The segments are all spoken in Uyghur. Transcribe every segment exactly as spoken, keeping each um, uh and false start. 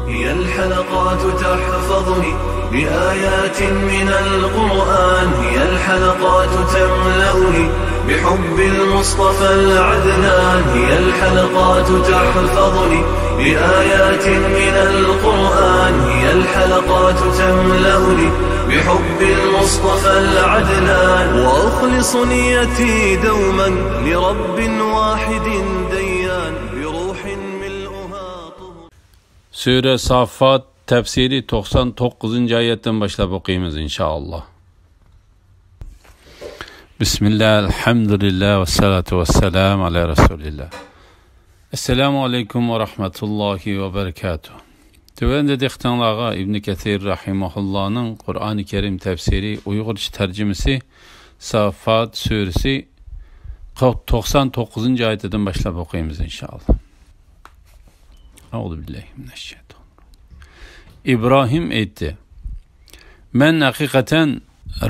هي الحلقات تحفظني بآيات من القرآن، هي الحلقات تملأني بحب المصطفى العدنان، هي الحلقات تحفظني بآيات من القرآن، هي الحلقات تملأني بحب المصطفى العدنان، وأخلص نيتي دوما لرب واحد ديان، بروح ملؤها طهر. سۈرە ساففات تەپسىرى توقسان توققۇزىنچى ئايەتتىن باشلاپ ئوقۇيمىز، ئىنشائاللا. بىسمىللا، ئەلھەمدۇلىللا، ۋەسسالاتۇ ۋەسسالامۇ ئالا رەسۇلىللا. ئەسسالامۇ ئەلەيكۇم ۋە رەھمەتۇللاھى ۋە بەرىكاتۇھ. تۆۋەندە دىققىتىڭلارغا ئىبنى كەسىر رەھىمەھۇللانىڭ قۇرئانى كەرىم تەپسىرى ئۇيغۇرچە تەرجىمىسى ساففات سۈرىسى توقسان توققۇزىنچى ئايىتىدىن باشلاپ ئوقۇيمىز، ئىنشائاللا. ئىبراھىم ئېيتتى: مەن ھەقىقەتەن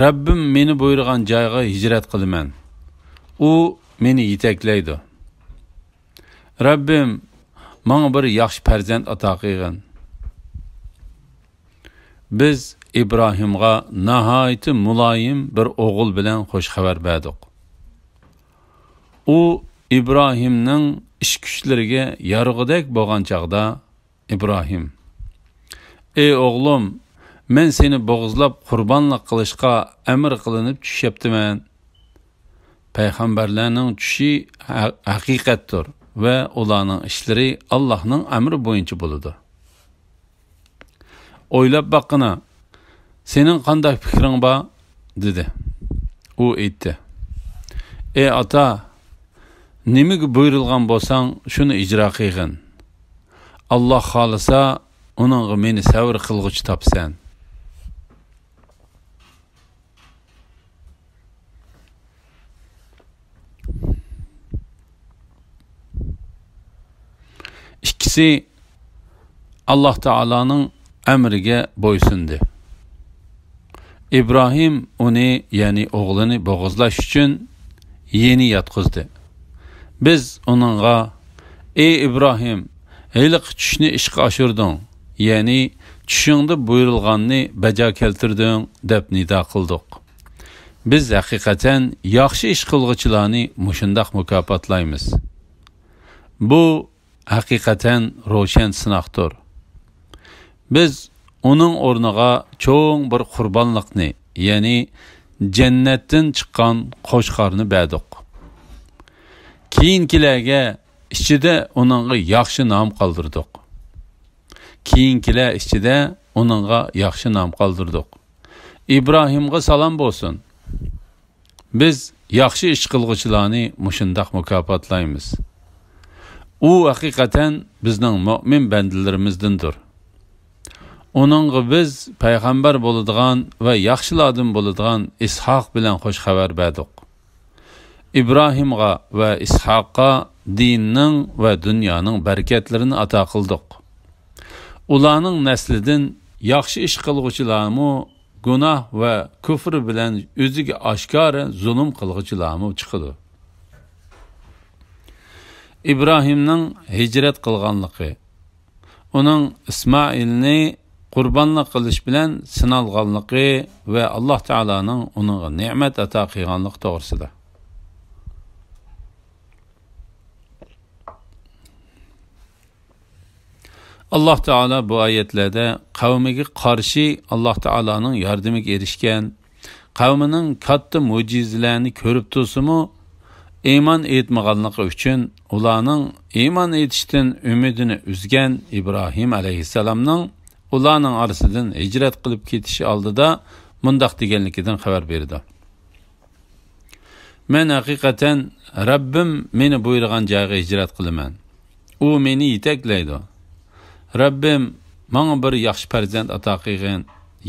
رەببىم مېنى بۇيرۇغان جايغا ھىجرەت قىلىمەن. ئۇ مېنى يېتەكلەيدۇ. رەببىم، ماڭا بىر ياخشى پەرزەنت ئاتا قىلغىن. بىز ئىبراھىمغا ناھايىتى مۇلايىم بىر ئوغۇل بىلەن خوش خەۋەر بەردۇق. ئۇ ئىبراھىمنىڭ ئىش-كۈچلىرىگە يارىغۇدەك بولغان چاغدا، ئىبراھىم: ئەي ئوغلۇم، مەن سېنى بوغۇزلاپ قۇربانلىق قىلىشقا ئەمىر قىلىنىپ چۈشۈپتىمەن. پەيغەمبەرلەرنىڭ چۈشى ھە-، ھەقىقەتتۇر ۋە ئۇلارنىڭ ئىشلىرى ئاللاھنىڭ ئەمرى بويىچە بولىدۇ. ئويلاپ باققىنا، سېنىڭ قانداق پىكرىڭ بار؟ دېدى. ئۇ ئېيتتى: ئەي ئاتا، نېمىگە بۇيرۇلغان بولساڭ، شۇنى ئىجرا قىلغىن. ئاللاھ خالىسا، ئۇنىڭغا مېنى سەۋر قىلغۇچى تاپىسەن. ئىككىسى ئاللاھ تائالانىڭ ئەمرىگە بويسۇندى. ئىبراھىم ئۇنى، يەنى ئوغلىنى بوغۇزلاش ئۈچۈن يېنى ياتقۇزدى. بىز ئۇنىڭغا: ئەي ئىبراھىم، ھېلىقى چۈشنى ئىشقا ئاشۇردۇڭ، يەنى چۈشۈڭدە بۇيرۇلغاننى بەجا كەلتۈردۈڭ، دەپ نىدا قىلدۇق. بىز ھەقىقەتەن ياخشى ئىش قىلغۇچىلارنى مۇشۇنداق مۇكاپاتلايمىز. بۇ ھەقىقەتەن روشەن سىناقتۇر. بىز ئۇنىڭ ئورنىغا چوڭ بىر قۇربانلىقنى، يەنى جەننەتتىن چىققان قوچقارنى بەردۇق. كېيىنكىلەرگە ئىچىدە ئۇنىڭغا ياخشى نام قالدۇردۇق. كېيىنكىلەر ئىچىدە ئۇنىڭغا ياخشى نام قالدۇردۇق. ئىبراھىمغا سالام بولسۇن. بىز ياخشى ئىش قىلغۇچىلارنى مۇشۇنداق مۇكاپاتلايمىز. ئۇ ھەقىقەتەن بىزنىڭ مۆمىن بەندىلىرىمىزدىندۇر. ئۇنىڭغا بىز پەيغەمبەر بولىدىغان ۋە ياخشىلاردىن بولىدىغان ئىسھاق بىلەن خوش خەۋەر بەردۇق. ئىبراھىمغا ۋە ئىسھاققا دىننىڭ ۋە دۇنيانىڭ بەرىكەتلىرىنى ئاتا قىلدۇق. ئۇلارنىڭ نەسلىدىن ياخشى ئىش قىلغۇچىلارمۇ، گۇناھ ۋە كۇفر بىلەن ئۆزىگە ئاشكارا زۇلۇم قىلغۇچىلارمۇ چىقىدۇ. ئىبراھىمنىڭ ھىجرەت قىلغانلىقى، ئۇنىڭ ئىسمائىلنى قۇربانلىق قىلىش بىلەن سىنالغانلىقى ۋە ئاللاھ تائالانىڭ ئۇنىڭغا نېمەت ئاتا قىلغانلىقى توغرىسىدا. ئاللاھ تائالا بۇ ئايەتلەردە قەۋمىگە قارشى ئاللاھ تائالانىڭ ياردىمىگە ئېرىشكەن، قەۋمىنىڭ كاتتا مۆجىزىلەرنى كۆرۈپ تۇرسىمۇ، ئىمان ئېيتمىغانلىقى ئۈچۈن ئۇلارنىڭ ئىمان ئېيتىشتىن ئۈمىدىنى ئۈزگەن ئىبراھىم ئەلەيھىسسالامنىڭ ئۇلارنىڭ ئارىسىدىن ھىجرەت قىلىپ كېتىشى ئالدىدا مۇنداق دېگەنلىكىدىن خەۋەر بېرىدۇ. مەن ھەقىقەتەن رەببىم مېنى بۇيرۇغان جايغا ھىجرەت قىلىمەن. ئۇ مېنى يېتەكلەيدۇ. رەببىم، ماڭا بىر ياخشى پەرزەنت ئاتا قىلغىن.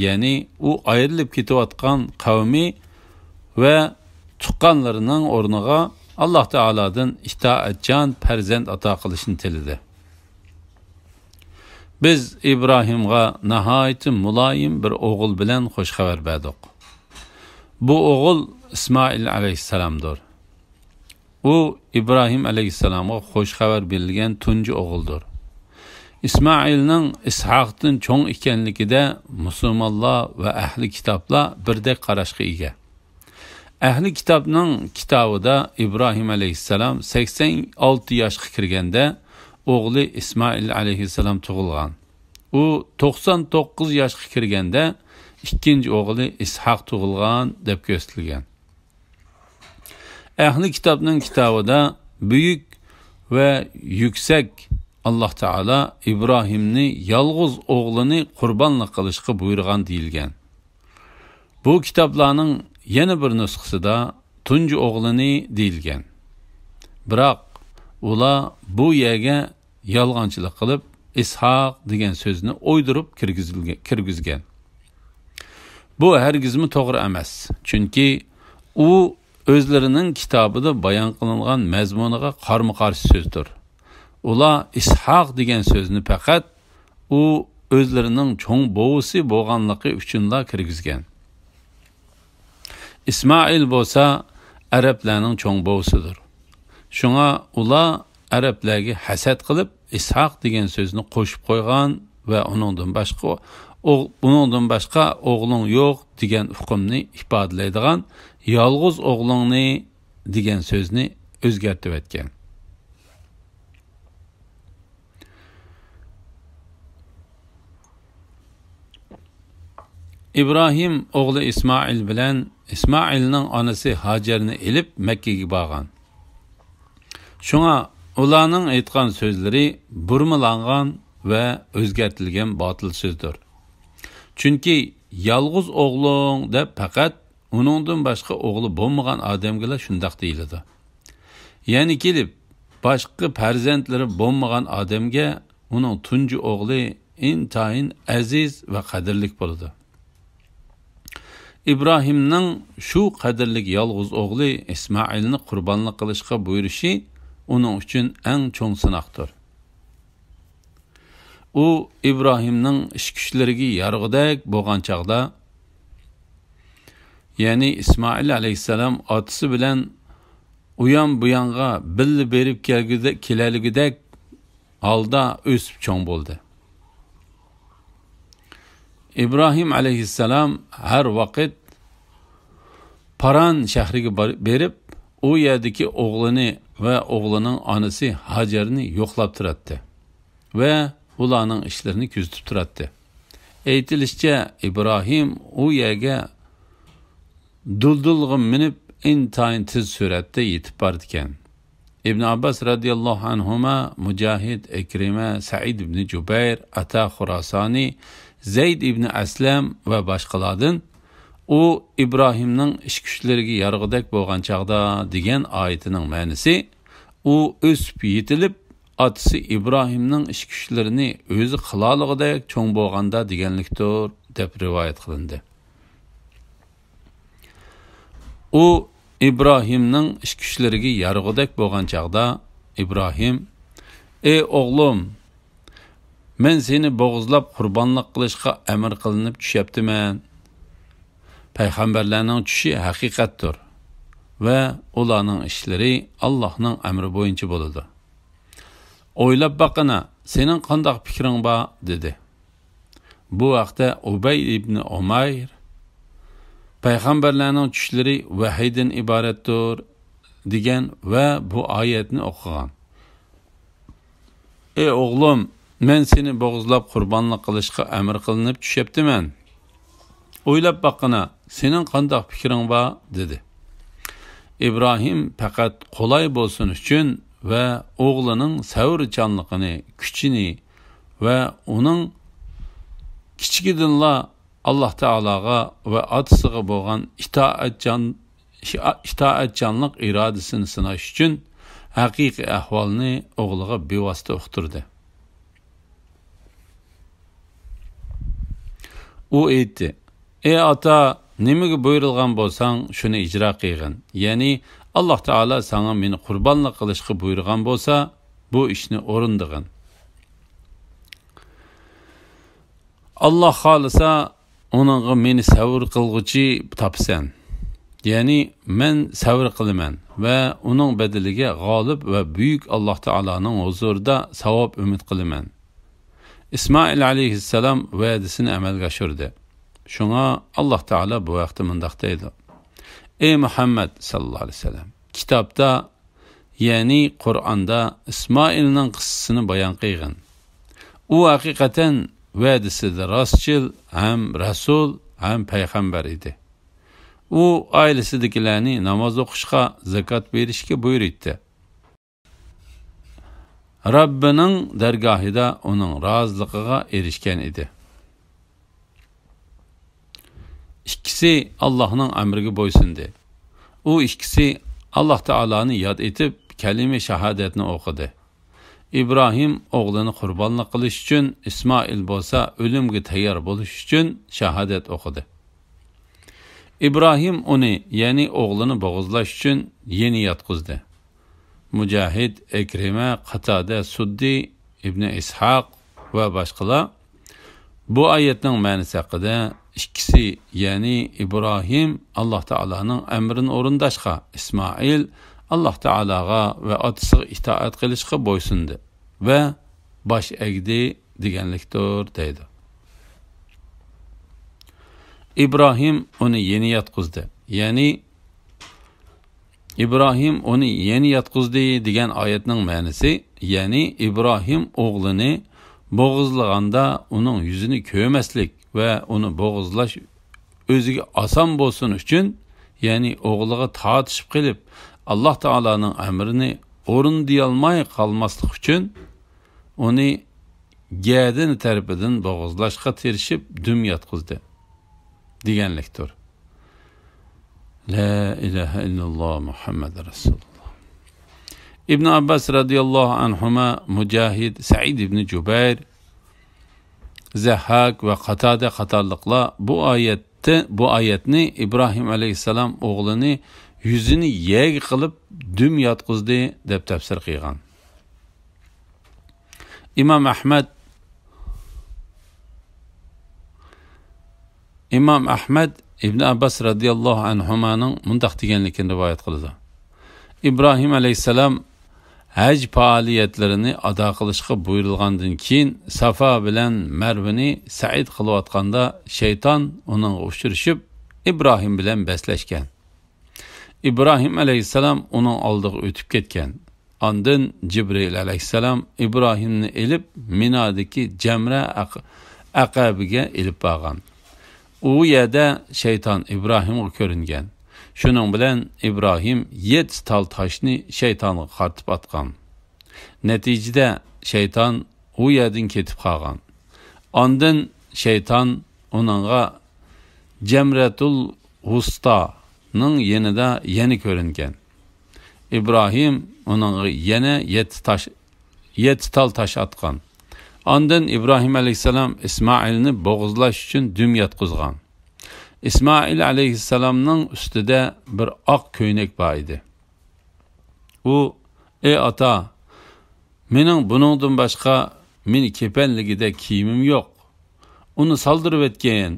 يەنى ئۇ ئايرىلىپ كېتىۋاتقان قەۋمى ۋە تۇغقانلىرىنىڭ ئورنىغا ئاللاھ تائالادىن ئىتائەتچان پەرزەنت ئاتا قىلىشنى تىلىدى. بىز ئىبراھىمغا ناھايىتى مۇلايىم بىر ئوغۇل بىلەن خوش خەۋەر بەردۇق. بۇ ئوغۇل ئىسمائىل ئەلەيھىسسالامدۇر. ئۇ ئىبراھىم ئەلەيھىسسالامغا خوش خەۋەر بېرىلگەن تۇنجى ئوغۇلدۇر. ئىسمائىلنىڭ ئىسھاقتىن چوڭ ئىكەنلىكىدە مۇسۇلمانلار ۋە ئەھلى كىتابلار بىردەك قاراشقا ئىگە. ئەھلى كىتابنىڭ كىتابىدا ئىبراھىم ئەلەيھىسسالام سەكسەن ئالتە ياشقا كىرگەندە ئوغلى ئىسمائىل ئەلەيھىسسالام تۇغۇلغان. ئۇ توقسان توققۇز ياشقا كىرگەندە ئىككىنچى ئوغلى ئىسھاق تۇغۇلغان دەپ كۆرسىتىلگەن. ئەھلى كىتابنىڭ كىتابىدا بۈيۈك ۋە يۈكسەك ئاللاھ تائالا ئىبراھىمنى يالغۇز ئوغلىنى قۇربانلىق قىلىشقا بۇيرۇغان دېيىلگەن. بۇ كىتابلارنىڭ يەنە بىر نۇسخىسىدا تۇنجى ئوغلىنى دېيىلگەن. بىراق ئۇلار بۇ يەرگە يالغانچىلىق قىلىپ، ئىسھاق دېگەن سۆزنى ئويدۇرۇپ كىرگۈزۈلگە-، كىرگۈزگەن. بۇ ھەرگىزمۇ توغرا ئەمەس. چۈنكى ئۇ ئۆزلىرىنىڭ كىتابىدا بايان قىلىنغان مەزمۇنىغا قارمۇ-قارشى سۆزدۇر. ئۇلار ئىسھاق دېگەن سۆزنى پەقەت ئۇ ئۆزلىرىنىڭ چوڭ بوۋىسى بولغانلىقى ئۈچۈنلا كىرگۈزگەن. ئىسمائىل بولسا ئەرەبلەرنىڭ چوڭ بوۋىسىدۇر. شۇڭا ئۇلار ئەرەبلەرگە ھەسەت قىلىپ، ئىسھاق دېگەن سۆزنى قوشۇپ قويغان ۋە ئۇنىڭدىن باشقا ئوغ-، ئۇنىڭدىن باشقا ئوغلۇڭ يوق دېگەن ئۇقۇمنى ئىپادىلەيدىغان يالغۇز ئوغلۇڭنى دېگەن سۆزنى ئۆزگەرتىۋەتكەن. ئىبراھىم ئوغلى ئىسمائىل بىلەن ئىسمائىلنىڭ ئانىسى ھاجەرنى ئېلىپ مەككىگە بارغان. شۇڭا ئۇلارنىڭ ئېيتقان سۆزلىرى بۇرمىلانغان ۋە ئۆزگەرتىلگەن باتىل سۆزدۇر. چۈنكى يالغۇز ئوغلۇڭ دەپ پەقەت ئۇنىڭدىن باشقا ئوغلى بولمىغان ئادەمگىلا شۇنداق دېيىلىدۇ. يەنە كېلىپ، باشقا پەرزەنتلىرى بولمىغان ئادەمگە ئۇنىڭ تۇنجى ئوغلى ئىنتايىن ئەزىز ۋە قەدىرلىك بولىدۇ. ئىبراھىمنىڭ شۇ قەدىرلىك يالغۇز ئوغلى ئىسمائىلنى قۇربانلىق قىلىشقا بۇيرۇشى ئۇنىڭ ئۈچۈن ئەڭ چوڭ سىناقتۇر. ئۇ ئىبراھىمنىڭ ئىش-كۈچلىرىگە يارىغۇدەك بولغان چاغدا، يەنى ئىسمائىل ئەلەيھىسسالام ئاتىسى بىلەن ئۇيان-بۇيانغا بىللە بېرىپ كەلگۈدە-، كېلەلىگۈدەك ھالدا ئۆسۈپ چوڭ بولدى. ئىبراھىم ئەلەيھىسسالام ھەر ۋاقىت پاران شەھىرىگە بار-، بېرىپ، ئۇ يەردىكى ئوغلىنى ۋە ئوغلىنىڭ ئانىسى ھاجەرنى يوقلاپ تۇراتتى ۋە ئۇلارنىڭ ئىشلىرىنى كۆزىتىپ تۇراتتى. ئېيتىلىشىچە، ئىبراھىم ئۇ يەرگە دۇلدۇلغا مىنىپ، ئىنتايىن تېز سۈرئەتتە يېتىپ بارىدىكەن. ئىبن ئابباس رەزىياللاھۇ ئەنھۇما، مۇجاھىد، ئىكرىمە، سەئىد ئىبنى جۇبەير، ئاتا خۇراسانى، زەيد ئىبنى ئەسلەم ۋە باشقىلاردىن ئۇ ئىبراھىمنىڭ ئىش-كۈچلىرىگە يارىغۇدەك بولغان چاغدا دېگەن ئايىتىنىڭ مەنىسى، ئۇ ئۆسۈپ يېتىلىپ، ئاتىسى ئىبراھىمنىڭ ئىش-كۈچلىرىنى ئۆزى قىلالىغۇدەك چوڭ بولغاندا دېگەنلىكتۇر، دەپ رىۋايەت قىلىندى. ئۇ ئىبراھىمنىڭ ئىش-كۈچلىرىگە يارىغۇدەك بولغان چاغدا، ئىبراھىم، «ئەي ئوغلۇم، مەن سېنى بوغۇزلاپ قۇربانلىق قىلىشقا ئەمىر قىلىنىپ چۈشەپتىمەن. پەيغەمبەرلەرنىڭ چۈشى ھەقىقەتتۇر ۋە ئۇلارنىڭ ئىشلىرى ئاللاھنىڭ ئەمرى بويىچە بولىدۇ. ئويلاپ باققىنا، سېنىڭ قانداق پىكرىڭ بار؟» دېدى. بۇ ھەقتە ئۇبەي ئىبنى ئۇمەير، «پەيغەمبەرلەرنىڭ چۈشلىرى ۋەھىيدىن ئىبارەتتۇر» دېگەن ۋە بۇ ئايەتنى ئوقۇغان. «ئەي ئوغلۇم، مەن سېنى بوغۇزلاپ قۇربانلىق قىلىشقا ئەمىر قىلىنىپ چۈشەپتىمەن. ئويلاپ باققىنا، سېنىڭ قانداق پىكرىڭ بار؟» دېدى. ئىبراھىم پەقەت قولاي بولسۇن ئۈچۈن ۋە ئوغلىنىڭ سەۋرچانلىقىنى، كۈچىنى ۋە ئۇنىڭ كىچىكىدىنلا ئاللاھ تائالاغا ۋە ئاتىسىغا بولغان ئىتائەتچان-، ئىتائەتچانلىق ئىرادىسىنى سىناش ئۈچۈن ھەقىقىي ئەھۋالنى ئوغلىغا بىۋاسىتە ئۇقتۇردى. ئۇ ئېيتتى، «ئەي ئاتا، نېمىگە بۇيرۇلغان بولساڭ، شۇنى ئىجرا قىلغىن. يەنى، ئاللاھ تائالا ساڭا مېنى قۇربانلىق قىلىشقا بۇيرۇغان بولسا، بۇ ئىشنى ئورۇندىغىن. ئاللاھ خالىسا، ئۇنىڭغا مېنى سەۋر قىلغۇچى تاپىسەن. يەنى، مەن سەۋر قىلىمەن ۋە ئۇنىڭ بەدىلىگە غالىب ۋە بۈيۈك ئاللاھ تائالانىڭ ھۇزۇرىدا ساۋاب ئۈمىد قىلىمەن. ئىسمائىل ئەلەيھىسسالام ۋەدىسىنى ئەمەلگە ئاشۇردى. شۇڭا ئاللاھ تائالا بۇ ھەقتە مۇنداق دەيدۇ: «ئەي مۇھەممەد ساللاللاھۇ ئەلەيھى ۋەسەللەم، كىتابتا، يەنى قۇرئاندا ئىسمائىلنىڭ قىسسىسىنى بايان قىلغىن. ئۇ ھەقىقەتەن ۋەدىسىدە راستچىل ھەم رەسۇل ھەم پەيغەمبەر ئىدى. ئۇ ئائىلىسىدىكىلەرنى ناماز ئوقۇشقا، زاكات بېرىشكە بۇيرۇيتتى. رەببىنىڭ دەرگاھىدا ئۇنىڭ رازىلىقىغا ئېرىشكەن ئىدى.» ئىككىسى ئاللاھنىڭ ئەمرىگە بويسۇندى. ئۇ ئىككىسى ئاللاھ تائالانى ياد ئېتىپ، كەلىمە شاھادەتنى ئوقۇدى. ئىبراھىم ئوغلىنى قۇربانلىق قىلىش ئۈچۈن، ئىسمائىل بولسا ئۆلۈمگە تەييار بولۇش ئۈچۈن شاھادەت ئوقۇدى. ئىبراھىم ئۇنى، يەنى ئوغلىنى بوغۇزلاش ئۈچۈن يېنى ياتقۇزدى. مۇجاھىد، ئىكرىمە، قاتادە، سۇددى، ئىبنى ئىسھاق ۋە باشقىلار بۇ ئايەتنىڭ مەنىسى ھەققىدە، ئىككىسى، يەنى ئىبراھىم ئاللاھ تائالانىڭ ئەمرىنى ئورۇنداشقا، ئىسمائىل ئاللاھ تائالاغا ۋە ئاتىسىغا ئىتائەت قىلىشقا بويسۇندى ۋە باش ئەگدى دېگەنلىكتۇر، دەيدۇ. ئىبراھىم ئۇنى يېنى ياتقۇزدى. يەنى ئىبراھىم ئۇنى يەنە ياتقۇزدى دېگەن ئايەتنىڭ مەنىسى، يەنى ئىبراھىم ئوغلىنى بوغۇزلىغاندا ئۇنىڭ يۈزىنى كۆرمەسلىك ۋە ئۇنى بوغۇزلاش ئۆزىگە ئاسان بولسۇن ئۈچۈن، يەنى ئوغلىغا تارتىشىپ قېلىپ، ئاللاھ تائالانىڭ ئەمرىنى ئورۇندىيالماي قالماسلىق ئۈچۈن، ئۇنى گەدىنى تەرىپىدىن بوغۇزلاشقا تىرىشىپ دۈم ياتقۇزدى دېگەنلىكتۇر. لا ئىلاھە ئىللاللاھ مۇھەممەد رەسۇلۇللاھ. ئىبن ئابباس رەزىياللاھۇ ئەنھۇما، مۇجاھىد، سەئىد ئىبن جۇبەير، زەھھاك ۋە قاتادە قاتارلىقلار بۇ ئايەتتە، بۇ ئايەتنى ئىبراھىم ئەلەيھىسسالام ئوغلىنى يۈزىنى يەرگە قىلىپ دۈم ياتقۇزدى دەپ تەپسىر قىلغان. ئىمام ئەھمەد، ئىمام ئەھمەد ئىبن ئابباس رەزىياللاھۇ ئەنھۇمانىڭ مۇنداق دېگەنلىكىنى رىۋايەت قىلىدۇ: ئىبراھىم ئەلەيھىسسالام ھەج پائالىيەتلىرىنى ئادا قىلىشقا بۇيرۇلغاندىن كېيىن، سافا بىلەن مەرۋىنى سەئيى قىلىۋاتقاندا، شەيتان ئۇنىڭغا ئۇچرىشىپ، ئىبراھىم بىلەن بەسلەشكەن. ئىبراھىم ئەلەيھىسسالام ئۇنىڭ ئالدىغا ئۆتۈپ كەتكەن. ئاندىن جىبرىئىل ئەلەيھىسسالام ئىبراھىمنى ئېلىپ، مىنادىكى جەمرە ئەق-، ئەقەبىگە ئېلىپ بارغان. ئۇ يەردە شەيتان ئىبراھىمغا كۆرۈنگەن. شۇنىڭ بىلەن ئىبراھىم يەتتە تال تاشنى شەيتانغا قارىتىپ ئاتقان. نەتىجىدە شەيتان ئۇ يەردىن كېتىپ قالغان. ئاندىن شەيتان ئۇنىڭغا جەمرەتۇل ۋۇستانىڭ يېنىدا يەنە كۆرۈنگەن. ئىبراھىم ئۇنىڭغا يەنە يەتتە تاش، يەتتە تال تاش ئاتقان. ئاندىن ئىبراھىم ئەلەيھىسسالام ئىسمائىلنى بوغۇزلاش ئۈچۈن دۈم ياتقۇزغان. ئىسمائىل ئەلەيھىسسالامنىڭ ئۈستىدە بىر ئاق كۆينەك بار ئىدى. ئۇ، ئەي ئاتا، مېنىڭ بۇنىڭدىن باشقا مېنى كېپەنلىگۈدەك كىيىمىم يوق. ئۇنى سالدۇرۇۋەتكىن،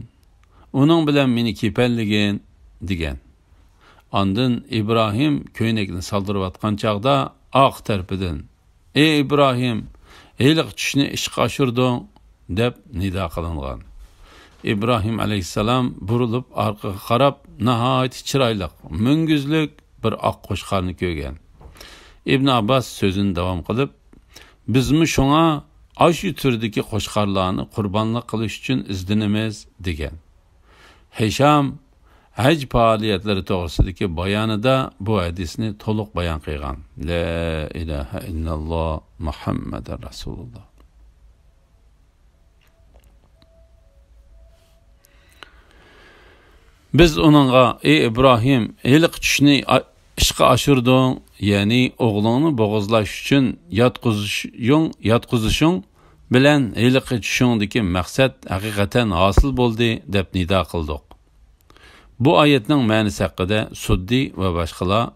ئۇنىڭ بىلەن مېنى كېپەنلىگىن، دېگەن. ئاندىن ئىبراھىم كۆينەكنى سالدۇرۇۋاتقان چاغدا ئارقا تەرىپىدىن، ئەي ئىبراھىم، ھېلىقى چۈشنى ئىشقا ئاشۇردۇڭ، دەپ نىدا قىلىنغان. ئىبراھىم ئەلەيھىسسالام بۇرۇلۇپ ئارقىغا قاراپ، ناھايىتى چىرايلىق، مۈڭگۈزلۈك بىر ئاق قوچقارنى كۆرگەن. ئىبن ئابباس سۆزىنى داۋام قىلىپ، بىزمۇ شۇڭا ئاشۇ تۈردىكى قوچقارلارنى قۇربانلىق قىلىش ئۈچۈن ئىزدىنىمىز، دېگەن. ھىشام ھەج پائالىيەتلىرى توغرىسىدىكى بايانىدا بۇ ھەدىسنى تولۇق بايان قىلغان. لا ئىلاھە ئىللاللاھ مۇھەممەدۇر رەسۇلۇللاھ. بىز ئۇنىڭغا، ئەي ئىبراھىم، ھېلىقى چۈشنى ئا-، ئىشقا ئاشۇردۇڭ، يەنى ئوغلۇڭنى بوغۇزلاش ئۈچۈن ياتقۇزۇشۇڭ، ياتقۇزۇشۇڭ بىلەن ھېلىقى چۈشۈڭدىكى مەقسەت ھەقىقەتەن ھاسىل بولدى، دەپ نىدا قىلدۇق. بۇ ئايەتنىڭ مەنىسى ھەققىدە سۇددى ۋە باشقىلار،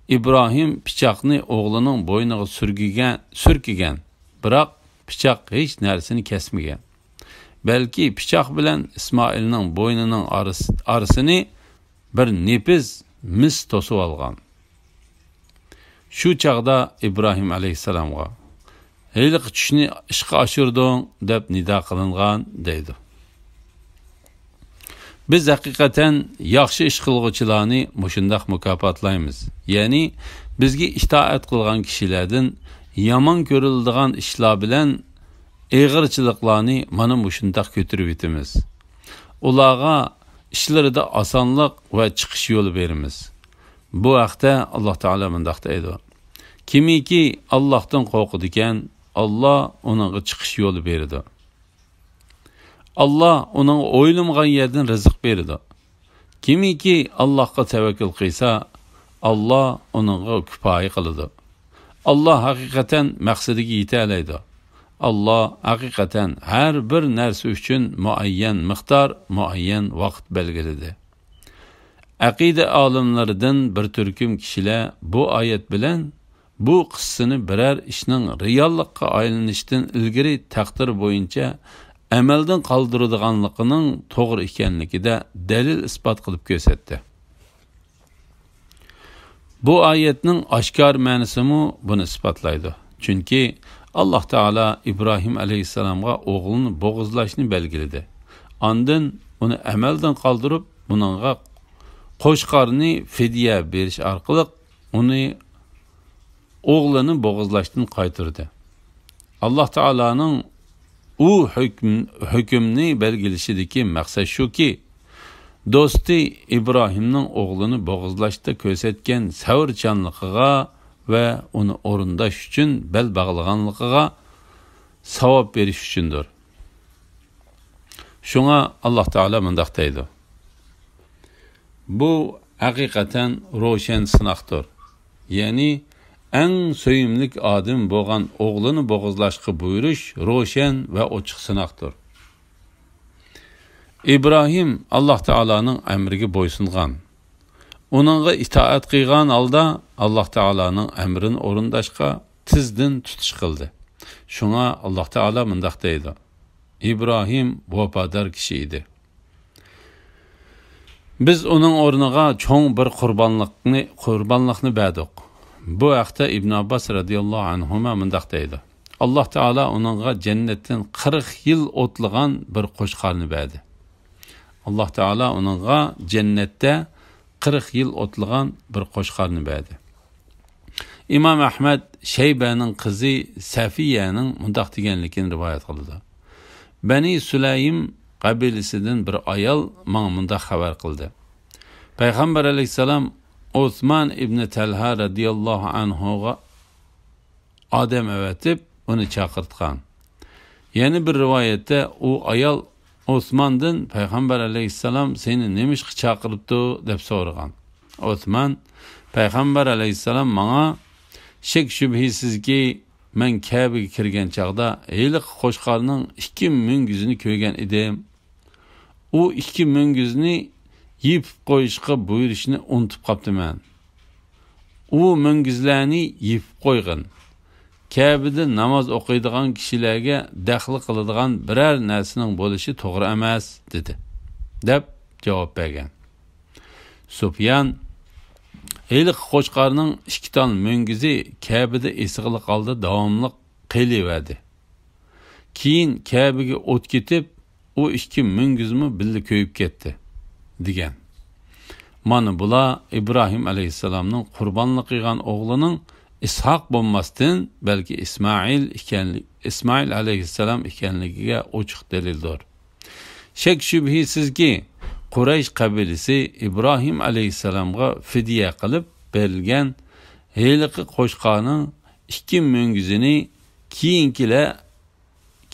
ئىبراھىم پىچاقنى ئوغلىنىڭ بوينىغا سۈرگىگەن، سۈركىگەن، بىراق پىچاق ھېچ نەرسىنى كەسمىگەن. بەلكى پىچاق بىلەن ئىسمائىلنىڭ بوينىنىڭ ئارىسى، ئارىسىنى بىر نېپىز مىس توسۇۋالغان. شۇ چاغدا ئىبراھىم ئەلەيھىسسالامغا، ھېلىقى چۈشنى ئىشقا ئاشۇردۇڭ» دەپ نىدا قىلىنغان دەيدۇ. بىز ھەقىقەتەن ياخشى ئىش قىلغۇچىلارنى مۇشۇنداق مۇكاپاتلايمىز. يەنى بىزگە ئىتائەت قىلغان كىشىلەردىن يامان كۆرۈلىدىغان ئىشلار بىلەن ئېغىرچىلىقلارنى مانا مۇشۇنداق كۆتۈرۈۋېتىمىز. ئۇلارغا ئىشلىرىدا ئاسانلىق ۋە چىقىش يولى بېرىمىز. بۇ ھەقتە ئاللاھ تائالا مۇنداق دەيدۇ: «كىمكى ئاللاھتىن قورقىدىكەن، ئاللاھ ئۇنىڭغا چىقىش يولى بېرىدۇ. ئاللاھ ئۇنىڭغا ئويلىمىغان يەردىن رىزىق بېرىدۇ. كىمكى ئاللاھقا تەۋەككۈل قىلسا، ئاللاھ ئۇنىڭغا كۇپايە قىلىدۇ. ئاللاھ ھەقىقەتەن مەقسىتىگە يېتەلەيدۇ. ئاللاھ ھەقىقەتەن ھەر بىر نەرسە ئۈچۈن مۇئەييەن مىقدار، مۇئەييەن ۋاقىت بەلگىلىدى.» ئەقىدە ئالىملىرىدىن بىر تۈركۈم كىشىلەر بۇ ئايەت بىلەن بۇ قىسسىنى بىرەر ئىشنىڭ رېئاللىققا ئايلىنىشتىن ئىلگىرى تەقدىر بويىچە ئەمەلدىن قالدۇرىدىغانلىقىنىڭ توغرا ئىكەنلىكىدە دەلىل-ئىسپات قىلىپ كۆرسەتتى. بۇ ئايەتنىڭ ئاشكارا مەنىسىمۇ بۇنى ئىسپاتلايدۇ. چۈنكى ئاللاھ تائالا ئىبراھىم ئەلەيھىسسالامغا ئوغلىنى بوغۇزلاشنى بەلگىلىدى. ئاندىن ئۇنى ئەمەلدىن قالدۇرۇپ، بۇنىڭغا قوچقارنى فىدىيە بېرىش ئارقىلىق ئۇنى، ئوغلىنى بوغۇزلاشتىن قايتۇردى. ئاللاھ تائالانىڭ ئۇ ھۆكۈم-، ھۆكۈمنى بەلگىلىشىدىكى مەقسەت شۇكى، دوستى ئىبراھىمنىڭ ئوغلىنى بوغۇزلاشتا كۆرسەتكەن سەۋرچانلىقىغا ۋە ئۇنى ئورۇنداش ئۈچۈن بەل باغلىغانلىقىغا ساۋاب بېرىش ئۈچۈندۇر. شۇڭا ئاللاھ تائالا مۇنداق دەيدۇ: «بۇ ھەقىقەتەن روشەن سىناقتۇر.» يەنى ئەڭ سۆيۈملۈك ئادىمى بولغان ئوغلىنى بوغۇزلاشقا بۇيرۇش روشەن ۋە ئوچۇق سىناقتۇر. ئىبراھىم ئاللاھ تائالانىڭ ئەمرىگە بويسۇنغان، ئۇنىڭغا ئىتائەت قىلغان ھالدا ئاللاھ تائالانىڭ ئەمرىنى ئورۇنداشقا تىزدىن تۇتۇش قىلدى. شۇڭا ئاللاھ تائالا مۇنداق دەيدۇ: «ئىبراھىم ۋاپادار كىشى ئىدى. بىز ئۇنىڭ ئورنىغا چوڭ بىر قۇربانلىقنى، قۇربانلىقنى بەردۇق.» بۇ ھەقتە ئىبن ئابباس رەزىياللاھۇ ئەنھۇما مۇنداق دەيدۇ: «ئاللاھ تائالا ئۇنىڭغا جەننەتتىن قىرىق يىل ئوتلىغان بىر قوچقارنى بەردى.» ئاللاھ تائالا ئۇنىڭغا جەننەتتە قىرىق يىل ئوتلىغان بىر قوچقارنى بەردى. ئىمام ئەھمەد شەيبەنىڭ قىزى سەفىيەنىڭ مۇنداق دېگەنلىكىنى رىۋايەت قىلىدۇ: «بەنى سۇلەيم قەبىلىسىدىن بىر ئايال ماڭا مۇنداق خەۋەر قىلدى: پەيغەمبەر ئەلەيھىسسالام ئوسمان ئىبنى تەلھا رەزىياللاھۇ ئەنھۇغا ئادەم ئەۋەتىپ، ئۇنى چاقىرتقان. يەنە بىر رىۋايەتتە ئۇ ئايال ئوسماندىن، پەيغەمبەر ئەلەيھىسسالام سېنى نېمىشقا چاقىرىپتۇ؟ دەپ سورىغان. ئوسمان، پەيغەمبەر ئەلەيھىسسالام ماڭا، شەك شۈبھىسىزكى، مەن كەبىگە كىرگەن چاغدا ھېلىقى قوچقارنىڭ ئىككى مۈڭگۈزىنى كۆرگەن ئىدىم. ئۇ ئىككى مۈڭگۈزنى يېپىپ قويۇشقا بۇيرۇشنى ئۇنتۇپ قاپتىمەن. ئۇ مۈڭگۈزلەرنى يېپىپ قويغىن. كەبىدە ناماز ئوقۇيدىغان كىشىلەرگە دەخلى قىلىدىغان بىرەر نەرسىنىڭ بولۇشى توغرا ئەمەس» دېدى، دەپ جاۋاب بەرگەن. سۇپيان، ھېلىقى قوچقارنىڭ ئىككى تال مۈڭگۈزى كەبىدە ئېسىقلىق ھالدا داۋاملىق قېلىۋەردى. كېيىن كەبىگە ئوت كېتىپ، ئۇ ئىككى مۈڭگۈزمۇ بىللە كۆيۈپ كەتتى، دېگەن. مانا بۇلار ئىبراھىم ئەلەيھىسسالامنىڭ قۇربانلىق قىلغان ئوغلىنىڭ ئىسھاق بولماستىن، بەلكى ئىسمائىل ئىكەنلىك، ئىسمائىل ئەلەيھىسسالام ئىكەنلىكىگە ئوچۇق دەلىلدۇر. شەك شۈبھىسىزكى، قۇرەيش قەبىلىسى ئىبراھىم ئەلەيھىسسالامغا فىدىيە قىلىپ بېرىلگەن ھېلىقى قوچقارنىڭ ئىككى مۈڭگۈزىنى كېيىنكىلەر،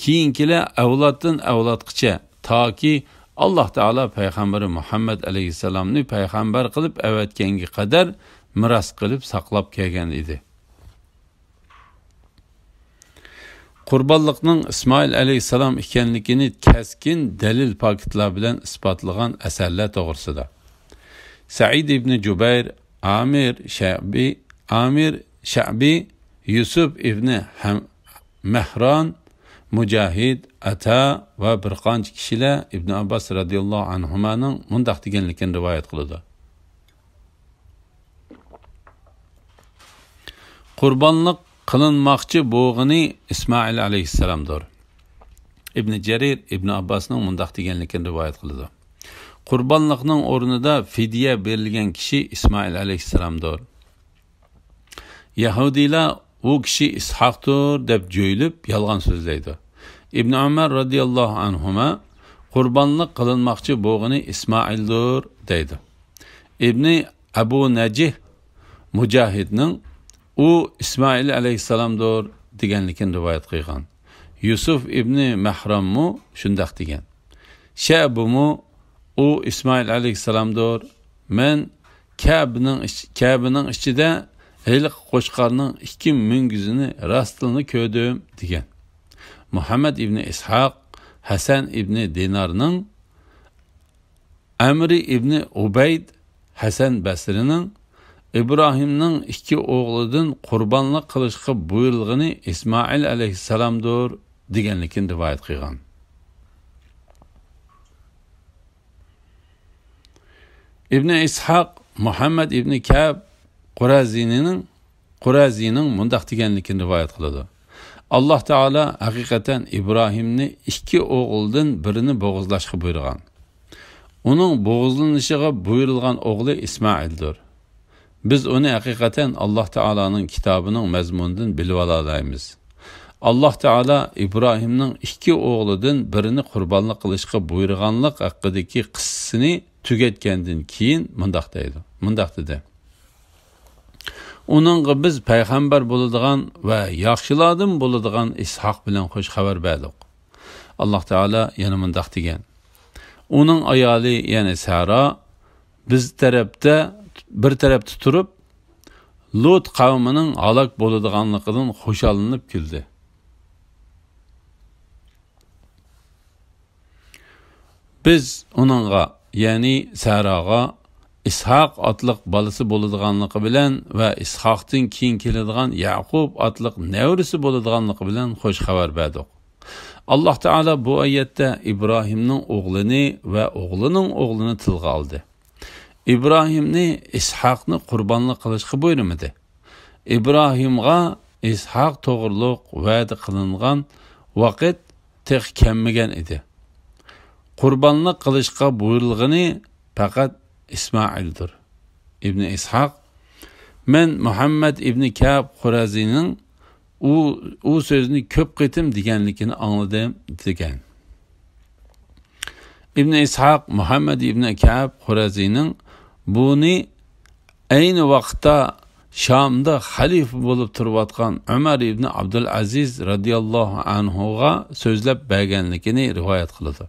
كېيىنكىلەر ئەۋلادتىن ئەۋلادقىچە، تاكى ئاللاھ تائالا پەيغەمبىرى مۇھەممەد ئەلەيھىسسالامنى پەيغەمبەر قىلىپ ئەۋەتكەنگە قەدەر مىراس قىلىپ ساقلاپ كەلگەن ئىدى. قۇربانلىقنىڭ ئىسمائىل ئەلەيھىسسالام ئىكەنلىكىنى كەسكىن دەلىل پاكىتلار بىلەن ئىسپاتلىغان ئەسەرلەر توغرىسىدا. سەئىد ئىبنى جۇبەير، ئامىر شەبى، ئامىر شەبى، يۈسۈپ ئىبنى ھەم-، مەھران، مۇجاھىد، ئەتا ۋە بىر قانچە كىشىلەر ئىبن ئابباس رەزىياللاھۇ ئەنھۇمانىڭ مۇنداق دېگەنلىكىنى رىۋايەت قىلىدۇ: قۇربانلىق قىلىنماقچى بولغىنى ئىسمائىل ئەلەيھىسسالامدۇر. ئىبنى جەرىر ئىبنى ئابباسنىڭ مۇنداق دېگەنلىكىنى رىۋايەت قىلىدۇ: قۇربانلىقنىڭ ئورنىدا فىدىيە بېرىلگەن كىشى ئىسمائىل ئەلەيھىسسالامدۇر. يەھۇدىيلار «ئۇ كىشى ئىسھاقتۇر» دەپ جۆيلۈپ يالغان سۆزلەيدۇ. ئىبنى ئۆمەر رەزىياللاھۇ ئەنھۇما «قۇربانلىق قىلىنماقچى بولغىنى ئىسمائىلدۇر» دەيدۇ. ئىبنى ئەبۇ نەجىھ مۇجاھىدنىڭ «ئۇ ئىسمائىل ئەلەيھىسسالامدۇر» دېگەنلىكىنى رىۋايەت قىلغان. يۈسۈف ئىبنى مەھراممۇ شۇنداق دېگەن. شەئبىمۇ «ئۇ ئىسمائىل ئەلەيھىسسالامدۇر. مەن كەبىنىڭ ئىچ-، كەبىنىڭ ئىچىدە ھېلىقى قوچقارنىڭ ئىككى مۈڭگۈزىنى راستىنلا كۆردۈم» دېگەن. مۇھەممەد ئىبنى ئىسھاق، ھەسەن ئىبنى دىنارنىڭ، ئەمرى ئىبنى ئۇبەيد، ھەسەن بەسرىنىڭ، «ئىبراھىمنىڭ ئىككى ئوغلىدىن قۇربانلىق قىلىشقا بۇيرۇلغىنى ئىسمائىل ئەلەيھىسسالامدۇر» دېگەنلىكىنى رىۋايەت قىلغان. ئىبنى ئىسھاق مۇھەممەد ئىبنى كەب قۇرەزىنىنىڭ، قۇرەزىنىڭ مۇنداق دېگەنلىكىنى رىۋايەت قىلىدۇ: «ئاللاھ تائالا ھەقىقەتەن ئىبراھىمنى ئىككى ئوغلىدىن بىرىنى بوغۇزلاشقا بۇيرۇغان. ئۇنىڭ بوغۇزلىنىشىغا بۇيرۇلغان ئوغلى ئىسمائىلدۇر. بىز ئۇنى ھەقىقەتەن ئاللاھ تائالانىڭ كىتابىنىڭ مەزمۇنىدىن بىلىۋالالايمىز.» ئاللاھ تائالا ئىبراھىمنىڭ ئىككى ئوغلىدىن بىرىنى قۇربانلىق قىلىشقا بۇيرۇغانلىق ھەققىدىكى قىسسىسىنى تۈگەتكەندىن كېيىن مۇنداق دەيدۇ، مۇنداق دېدى: «ئۇنىڭغا بىز پەيغەمبەر بولىدىغان ۋە ياخشىلاردىن بولىدىغان ئىسھاق بىلەن خۇش خەۋەر بەردۇق.» ئاللاھ تائالا يەنە مۇنداق دېگەن: «ئۇنىڭ ئايالى، يەنى سەرا، بىز تەرەپتە، بىر تەرەپتە تۇرۇپ، لۇت قەۋمىنىڭ ھالاك بولىدىغانلىقىدىن خۇشاللىنىپ كۈلدى.» بىز ئۇنىڭغا، يەنى سەراغا، ئىسھاق ئاتلىق بالىسى بولىدىغانلىقى بىلەن ۋە ئىسھاقتىن كېيىن كېلىدىغان يەقۇب ئاتلىق نەۋرىسى بولىدىغانلىقى بىلەن خۇش خەۋەر بەردۇق. ئاللاھ تائالا بۇ ئايەتتە ئىبراھىمنىڭ ئوغلىنى ۋە ئوغلىنىڭ ئوغلىنى تىلغا ئالدى. ئىبراھىمنى، ئىسھاقنى قۇربانلىق قىلىشقا بۇيرۇمىدى. ئىبراھىمغا ئىسھاق توغرۇلۇق ۋەدە قىلىنغان ۋاقىت تېخى كەلمىگەن ئىدى. قۇربانلىق قىلىشقا بۇيرۇلغىنى پەقەت ئىسمائىلدۇر. ئىبنى ئىسھاق: «مەن مۇھەممەد ئىبنى كەب قۇرەزىنىڭ ئۇ، ئۇ سۆزنى كۆپ قېتىم دېگەنلىكىنى ئاڭلىدىم» دېگەن. ئىبنى ئىسھاق مۇھەممەد ئىبنى كەب قۇرەزىنىڭ بۇنى ئەينى ۋاقىتتا شامدا خەلىپە بولۇپ تۇرۇۋاتقان ئۆمەر ئىبنى ئابدۇلئەزىز رەزىياللاھۇ ئەنھۇغا سۆزلەپ بەرگەنلىكىنى رىۋايەت قىلىدۇ.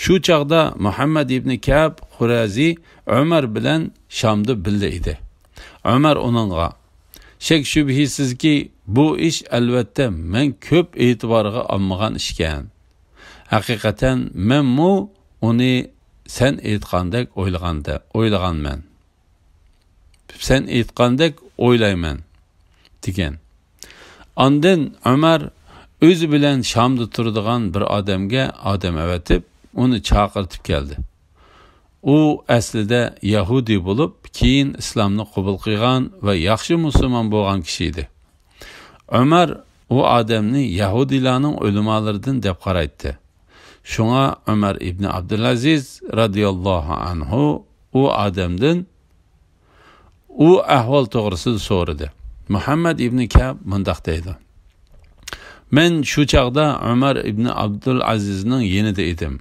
شۇ چاغدا مۇھەممەد ئىبنى كەب قۇرەزى ئۆمەر بىلەن شامدا بىللە ئىدى. ئۆمەر ئۇنىڭغا: «شەك-شۈبھىسىزكى، بۇ ئىش، ئەلۋەتتە، مەن كۆپ ئېتىبارغا ئالمىغان ئىشكەن. ھەقىقەتەن، مەنمۇ ئۇنى سەن ئېيتقاندەك ئويلىغاندا، ئويلىغانمەن. سەن ئېيتقاندەك ئويلايمەن» دېگەن. ئاندىن ئۆمەر ئۆزى بىلەن شامدا تۇرىدىغان بىر ئادەمگە ئادەم ئەۋەتىپ، ئۇنى چاقىرتىپ كەلدى. ئۇ ئەسلىدە يەھۇدىي بولۇپ، كېيىن ئىسلامنى قوبۇل قىلغان ۋە ياخشى مۇسۇلمان بولغان كىشى ئىدى. ئۆمەر ئۇ ئادەمنى يەھۇدىيلارنىڭ ئۆلىمالىرىدىن دەپ قارايتتى. شۇڭا ئۆمەر ئىبنى ئابدۇلئەزىز رەزىياللاھۇ ئەنھۇ ئۇ ئادەمدىن ئۇ ئەھۋال توغرىسىدا سورىدى. مۇھەممەد ئىبنى كەب مۇنداق دەيدۇ: «مەن شۇ چاغدا ئۆمەر ئىبنى ئابدۇلئەزىزنىڭ يېنىدا ئىدىم.»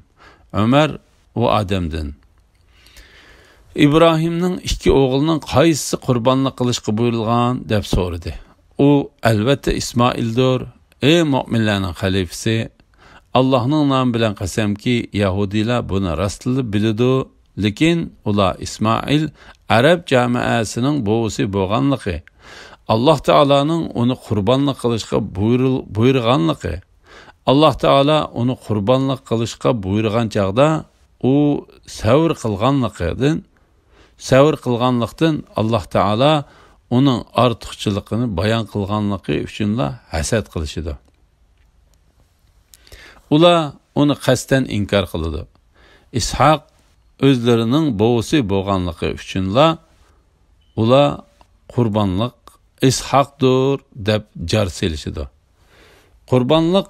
ئۆمەر ئۇ ئادەمدىن: «ئىبراھىمنىڭ ئىككى ئوغلىنىڭ قايسىسى قۇربانلىق قىلىشقا بۇيرۇلغان؟» دەپ سورىدى. ئۇ: «ئەلۋەتتە، ئىسمائىلدۇر، ئەي مۆمىنلەرنىڭ خەلىپىسى. ئاللاھنىڭ نامى بىلەن قەسەمكى، يەھۇدىيلار بۇنى راستلا بىلىدۇ، لېكىن ئۇلار ئىسمائىل ئەرەب جامائەسىنىڭ بوۋىسى بولغانلىقى، ئاللاھ تائالانىڭ ئۇنى قۇربانلىق قىلىشقا بۇيرۇل-، بۇيرۇغانلىقى، ئاللاھ تائالا ئۇنى قۇربانلىق قىلىشقا بۇيرۇغان چاغدا ئۇ سەۋر قىلغانلىقىدىن، سەۋر قىلغانلىقتىن، ئاللاھ تائالا ئۇنىڭ ئارتۇقچىلىقىنى بايان قىلغانلىقى ئۈچۈنلا ھەسەت قىلىشىدۇ. ئۇلار ئۇنى قەستەن ئىنكار قىلىدۇ. ئىسھاق ئۆزلىرىنىڭ بوۋىسى بولغانلىقى ئۈچۈنلا ئۇلار قۇربانلىق ئىسھاقتۇر دەپ جار سېلىشىدۇ. قۇربانلىق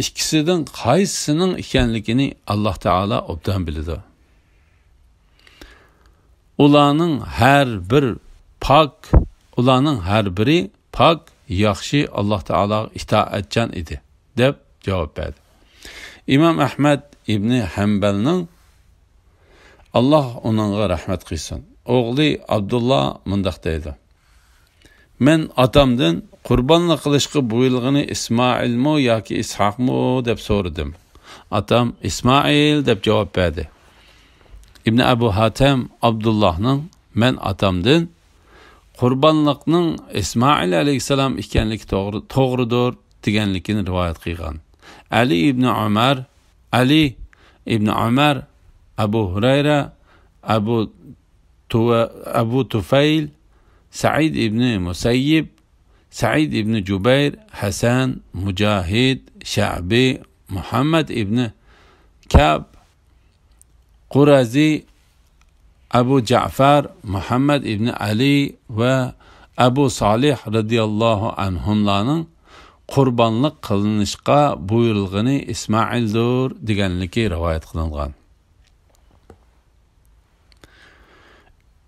ئىككىسىدىن قايسىسىنىڭ ئىكەنلىكىنى ئاللاھ تائالا ئوبدان بىلىدۇ. ئۇلارنىڭ ھەر بىر پاك، ئۇلارنىڭ ھەر بىرى پاك، ياخشى، ئاللاھ تائالاغا ئىتائەتچان ئىدى، دەپ جاۋاب بەردى. ئىمام ئەھمەد ئىبنى ھەمبەلنىڭ، ئاللاھ ئۇنىڭغا رەھمەت قىلسۇن، ئوغلى ئابدۇللا مۇنداق دەيدۇ: مەن ئاتامدىن، قۇربانلىق قىلىشقا بۇيرۇلغىنى ئىسمائىلمۇ ياكى ئىسھاقمۇ، دەپ سورىدىم. ئاتام ئىسمائىل، دەپ جاۋاب بەردى. ئىبنى ئەبۇ ھاتەم ئابدۇللاھنىڭ، مەن ئاتامدىن، قۇربانلىقنىڭ ئىسمائىل ئەلەيھىسسالام ئىكەنلىكى توغرا، توغرىدۇر، دېگەنلىكىنى رىۋايەت قىلغان. ئەلى ئىبنى ئۆمەر، ئەلى ئىبنى ئۆمەر، ئەبۇ ھۇرەيرە، ئەبۇ تۇۋە-، ئەبۇ تۇفەيل، سەئىد ئىبنى مۇسەييىب، سەئىد ئىبنى جۇبەير، ھەسەن، مۇجاھىد، شەئبى، مۇھەممەد ئىبنى كەب، قۇرەزى، ئەبۇ جەئفەر، مۇھەممەد ئىبنى ئەلى ۋە ئەبۇ سالىھ رەزىياللاھۇ ئەنھۇملارنىڭ قۇربانلىق قىلىنىشقا بۇيرۇلغىنى ئىسمائىلدۇر، دېگەنلىكى رىۋايەت قىلىنغان.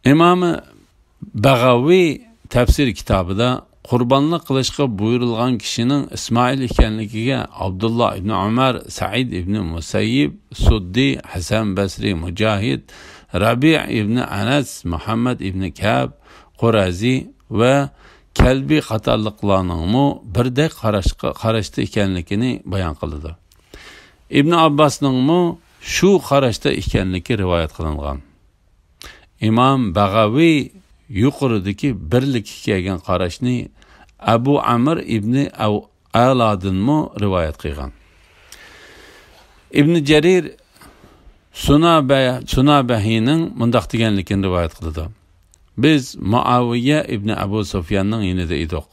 ئىمامى بەغەۋى تەپسىر كىتابىدا قۇربانلىق قىلىشقا بۇيرۇلغان كىشىنىڭ ئىسمائىل ئىكەنلىكىگە ئابدۇللا ئىبنى ئۆمەر، سەئىد ئىبنى مۇسەييىب، سۇددى، ھەسەن بەسرى، مۇجاھىد، رەبىئ ئىبنى ئەنەس، مۇھەممەد ئىبنى كەب، قۇرەزى ۋە كەلبى قاتارلىقلارنىڭمۇ بىردەك قاراشقا، قاراشتا ئىكەنلىكىنى بايان قىلىدۇ. ئىبنى ئابباسنىڭمۇ شۇ قاراشتا ئىكەنلىكى رىۋايەت قىلىنغان. ئىمام بەغەۋى يۇقىرىدىكى بىرلىككە كەلگەن قاراشنى ئەبۇ ئەمر ئىبنى ئەلادىنمۇ رىۋايەت قىلغان. ئىبنى جەرىر سۇنابە-، سۇنابەھىنىڭ مۇنداق دېگەنلىكىنى رىۋايەت قىلىدۇ: بىز مۇئاۋىيە ئىبنى ئەبۇ سۇفياننىڭ يېنىدا ئىدۇق.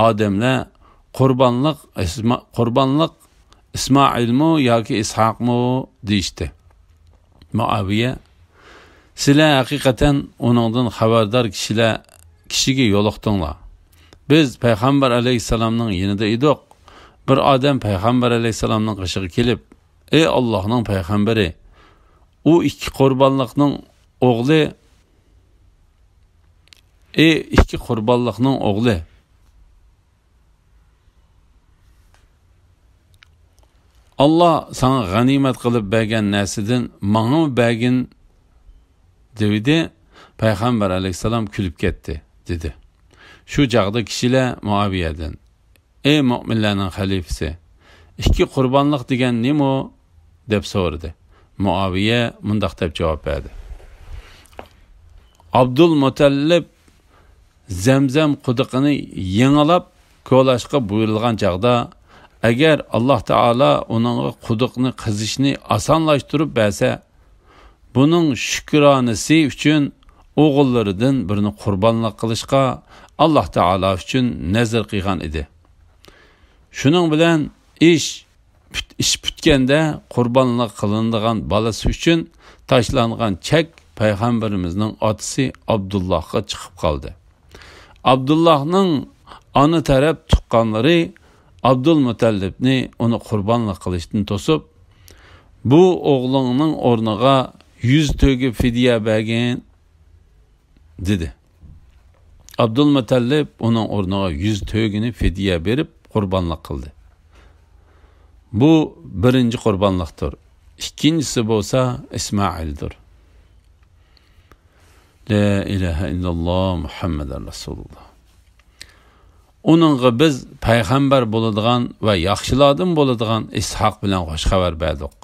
ئادەملەر قۇربانلىق ئىسما-، قۇربانلىق ئىسمائىلمۇ ياكى ئىسھاقمۇ دېيىشتى. مۇئاۋىيە: سىلەر ھەقىقەتەن ئۇنىڭدىن خەۋەردار كىشىلەر، كىشىگە يولۇقتۇڭلار. بىز پەيغەمبەر ئەلەيھىسسالامنىڭ يېنىدا ئىدۇق. بىر ئادەم پەيغەمبەر ئەلەيھىسسالامنىڭ قېشىغا كېلىپ، ئەي ئاللاھنىڭ پەيغەمبىرى، ئۇ ئىككى قۇربانلىقنىڭ ئوغلى، ئەي ئىككى قۇربانلىقنىڭ ئوغلى، ئاللا ساڭا غەنىيمەت قىلىپ بەرگەن نەرسىدىن ماڭىمۇ بەرگىن، دېۋىدى. پەيغەمبەر ئەلەيھىسسالام كۈلۈپ كەتتى، دېدى. شۇ چاغدا كىشىلەر مۇئاۋىيەدىن، ئەي مۆمىنلەرنىڭ خەلىپىسى، ئىككى قۇربانلىق دېگەن نېمە ئۇ؟ دەپ سورىدى. مۇئاۋىيە مۇنداق دەپ جاۋاب بەردى: ئابدۇلمۇتەللىپ زەمزەم قۇدۇقىنى يېڭىلاپ كولاشقا بۇيرۇلغان چاغدا، ئەگەر ئاللا تائالا ئۇنىڭغا قۇدۇقنى قېزىشنى ئاسانلاشتۇرۇپ بەرسە، بۇنىڭ شۈكرانىسى ئۈچۈن ئوغۇللىرىدىن بىرىنى قۇربانلىق قىلىشقا ئاللا تائالا ئۈچۈن نەزر قىلغان ئىدى. شۇنىڭ بىلەن ئىش پۈت-، ئىش پۈتكەندە، قۇربانلىق قىلىنىدىغان بالىسى ئۈچۈن تاشلانغان چەك پەيغەمبىرىمىزنىڭ ئاتىسى ئابدۇللاھقا چىقىپ قالدى. ئابدۇللاھنىڭ ئانا تەرەپ تۇغقانلىرى ئابدۇلمۇتەللىپنى ئۇنى قۇربانلىق قىلىشتىن توسۇپ، بۇ ئوغلۇڭنىڭ ئورنىغا يۈز تۆگە فىدىيە بەرگىن، دېدى. ئابدۇلمۇتەللىپ ئۇنىڭ ئورنىغا يۈز تۆگىنى فىدىيە بېرىپ قۇربانلىق قىلدى. بۇ بىرىنچى قۇربانلىقتۇر. ئىككىنچىسى بولسا ئىسمائىلدۇر. لا ئىلاھە ئىللاللا مۇھەممەدۇر رەسۇلۇللا. ئۇنىڭغا بىز پەيغەمبەر بولىدىغان ۋە ياخشىلاردىن بولىدىغان ئىسھاق بىلەن خۇش خەۋەر بەردۇق.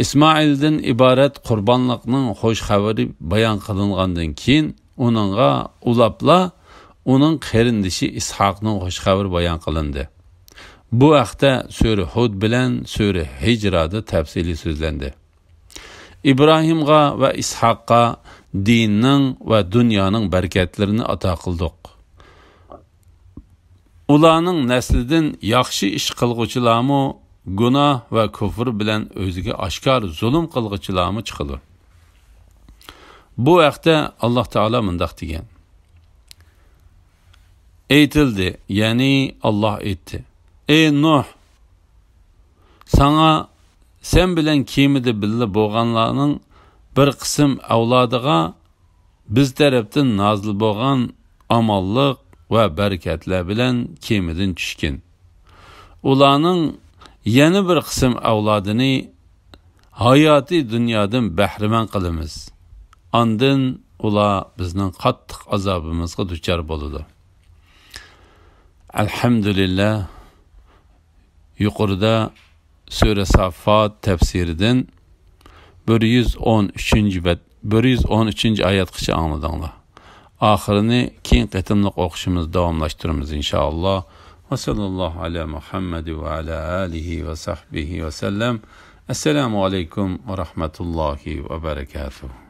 ئىسمائىلدىن ئىبارەت قۇربانلىقنىڭ خۇش خەۋىرى بايان قىلىنغاندىن كېيىن، ئۇنىڭغا ئۇلاپلا ئۇنىڭ قېرىندىشى ئىسھاقنىڭ خۇش خەۋىرى بايان قىلىندى. بۇ ھەقتە سۈرە ھۇد بىلەن سۈرە ھىجرادا تەپسىلىي سۆزلەندى. ئىبراھىمغا ۋە ئىسھاققا دىننىڭ ۋە دۇنيانىڭ بەرىكەتلىرىنى ئاتا قىلدۇق. ئۇلارنىڭ نەسلىدىن ياخشى ئىش قىلغۇچىلارمۇ، گۇناھ ۋە كۇفر بىلەن ئۆزىگە ئاشكارا زۇلۇم قىلغۇچىلارمۇ چىقىدۇ. بۇ ھەقتە ئاللا تائالا مۇنداق دېگەن: ئېيتىلدى، يەنى ئاللاھ ئېيتتى: «ئەي نۇھ، ساڭا سەن بىلەن كېمىدە بىللە بولغانلارنىڭ بىر قىسىم ئەۋلادىغا بىز تەرەپتىن نازىل بولغان ئامانلىق ۋە بەرىكەتلەر بىلەن كېمىدىن چۈشكىن. ئۇلارنىڭ يەنە بىر قىسىم ئەۋلادىنى ھاياتىي دۇنيادىن بەھرىمەن قىلىمىز. ئاندىن ئۇلار بىزنىڭ قاتتىق ئازابىمىزغا دۇچار بولىدۇ.» ئەلھەمدۇلىللا. يۇقىرىدا سۈرە ساففات تەپسىرىدىن بىر يۈز ئون ئۈچىنچى بەت، بىر يۈز ئون ئۈچىنچى ئايەتقىچە ئاڭلىدىڭلار. ئاخىرىنى كېيىن قېتىملىق ئوقۇشىمىزدا داۋاملاشتۇرىمىز، ئىنشائاللا. ۋە سەللاللاھۇ ئەلا مۇھەممەد ۋە ئەلا ئالىھى ۋە سەھبىھى ۋە سەللەم. ئەسسالامۇ ئەلەيكۇم ۋە رەھمەتۇللاھى ۋە بەرەكاتۇھۇ.